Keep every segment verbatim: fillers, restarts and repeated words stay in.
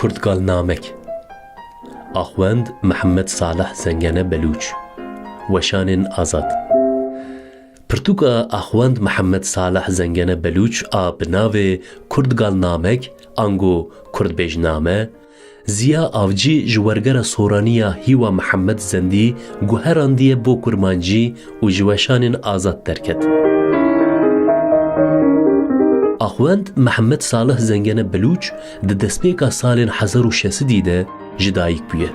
Kurdgalnamek. Axwend Mihemed Salih Zengene Belûç. Weşanên azad. Pirtûka Axwend Mihemed Salih Zengene Belûç a bi navê Kurdgalnamek ango Kurdbêjname, Ziya Avcî ji wergera Soraniya Hîwa Mihemed Zendî guherandiye bo kurmancî û ji weşanên azad derket. Axwend Mihemed Salih Zengene Belûç di destpêka salên hezar û şeş sedî de ji dayik bûye.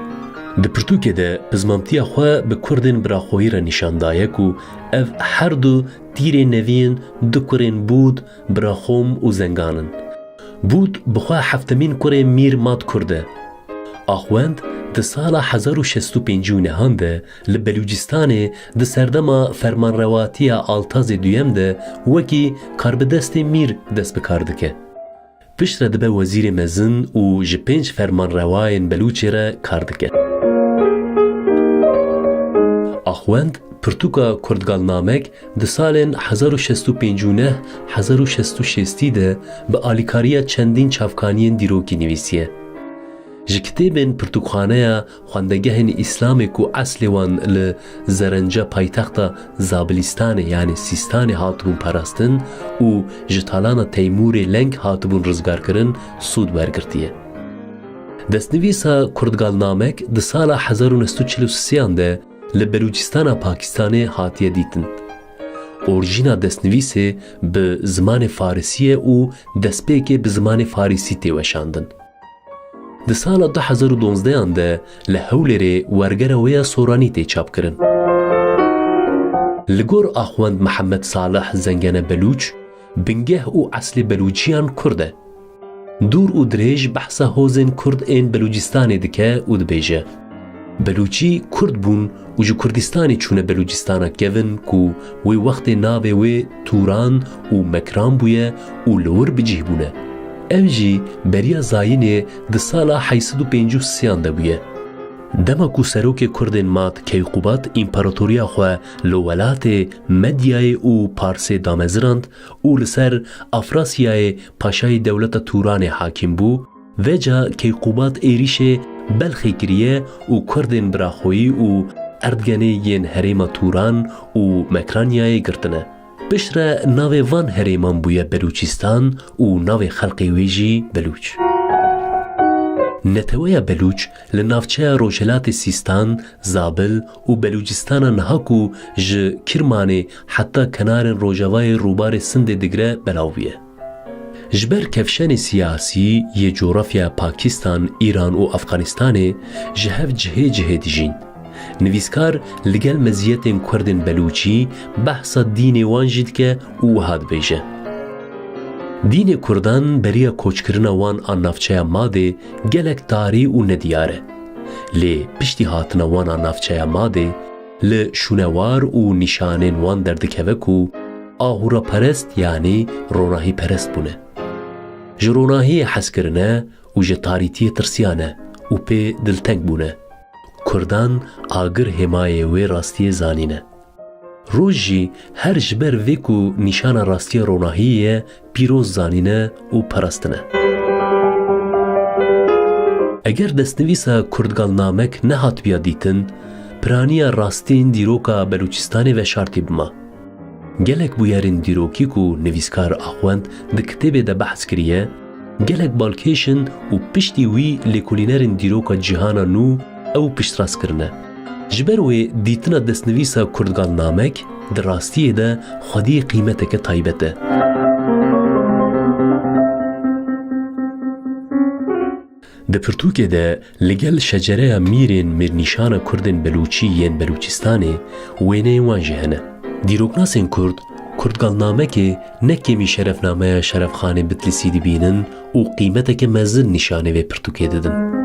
Di pirtûkê de pizmamtiya xwe bi kurdên biraxoyî re nîşan daye ku ev her du tîrê nevîn du kurên Bûd, Biraxom û Zengan in. Bûd bi xwe heftemîn kurê Mîr Mat Kurd e. Axwend di sala hezar û şeş sed û pêncî û nehan de li Belûcistanê di serdema fermanrewatiya Altazê Duyem de wekî karbidestê mîr dest bi kar dike. Piştre dibe wezîrê mezin û ji pênc fermanrewayên Belûçê re kar dike. Axwend pirtûka Kurdgalnamek di salên hezar û şeş sed û pêncî û neh hezar û şeş sed û şêstî de bi alîkariya çendîn çavkaniyên dîrokî nivîsiye. Ji kitêbên pirtûkxaneya xwendegehên Îslamê ku eslê wan li Zerenca paytexta Zabilistanê, yanî Sîstanê hatibûn parastin û ji talana Teymûrê Leng hatibûn rizgarkirin, sûd wergirtiye. Destnivîsa Kurdgalnamek di sala hezar û neh sed û çil û sê de li Belûcistana Pakistanê hatiye dîtin. Orjîna destnivîsê bi zimanê farisî ye û destpêkê bi zimanê farisî tê weşandin. Di sala du hezar û donzdehan de li Hewlêrê wergera wê ya soranî tê çapkirin. Li gor Axwend Mihemed Salih Zengene Belûç, bingeh û eslê Belûçiyan Kurd e. Dûr û dirêj behsa hozên Kurd ên Belûcistanê dike û dibêje, Belûçî Kurd bûn û ji Kurdistanê çûne Belûcistana kevin ku wê wextê navê wê Tûran û Mekran bûye û li wir bi cih bûne. Ev jî beriya zayînê di sala heyt sed û pêncî û sêyan de bûye. Dema ku serokê Kurdên Mad Keyqûbat împaratoriya xwe li welatê Medyayê û Parsê damezirand û li ser Afrasyayê paşayê dewleta Tûranê hakîm bû, veca Keyqûbat êrîşê Belxê kiriye û Kurdên biraxoyî û Erdgenê yên herêma Tûran û Mekranyayê girtine. Piştre navê van herêman bûye Belûçistan û navê xelkê wê jî Belûç. Neteweya Belûç li navçeya Rojhilatê Sîstan, Zabil û Belûcistana niha ku ji Kirmanê heta kenarên rojavayê rûbarê Sindê digire belav bûye. Ji ber kevşenê siyasî yê cografya Pakistan, Îran û Afganistanê ji hev cihê cihê dijîn. Nivîskar li gel meziyetên Kurdên Belûçî behsa dînê wan jî dike û wiha dibêje, Dînê Kurdan beriya koçkirina wan a navçeya Madê gelek tarî û nediyar e. Lê piştî hatina wan a navçeya Madê, li şûnewar û nîşanên wan derdikeve ku ahûraperest yanî ronahîperest bûne. Ji ronahiyê hez kirine û ji tarîtiyê tirsiyane û pê dilteng bûne. Kurdan agir hêmayê wê rastiyê zanîne. Roj jî her ji ber vê ku nîşana rastiya ronahiyê ye, pîroz zanîne û parastine. Eger destnivîsa Kurdgalnamek nehatbiya dîtin, piraniya rastîn dîroka Belûçistanê veşartî bima. Gelek bûyerên dîrokî ku nivîskar Axwend di kitêbê de behs kiriye, gelek balkêş in û piştî wî lêkolînerên dîroka cîhana nû ew piştrast kirine. Ji ber wê dîtina destnivîsa Kurdgalnamek di rastiyê de xwedî qîmeteke taybet e. Di pirtûkê de li gel şecereya mîrên mîrnîşana Kurdên Belûçî yên Belûçistanê wêneyên wan jî hene. Dîroknasên Kurd, Kurdgalnamekê ne kêmî şerefnameya Şerefxanê Bitlîsî dibînin û qîmeteke mezin nîşanê vê pirtûkê didin.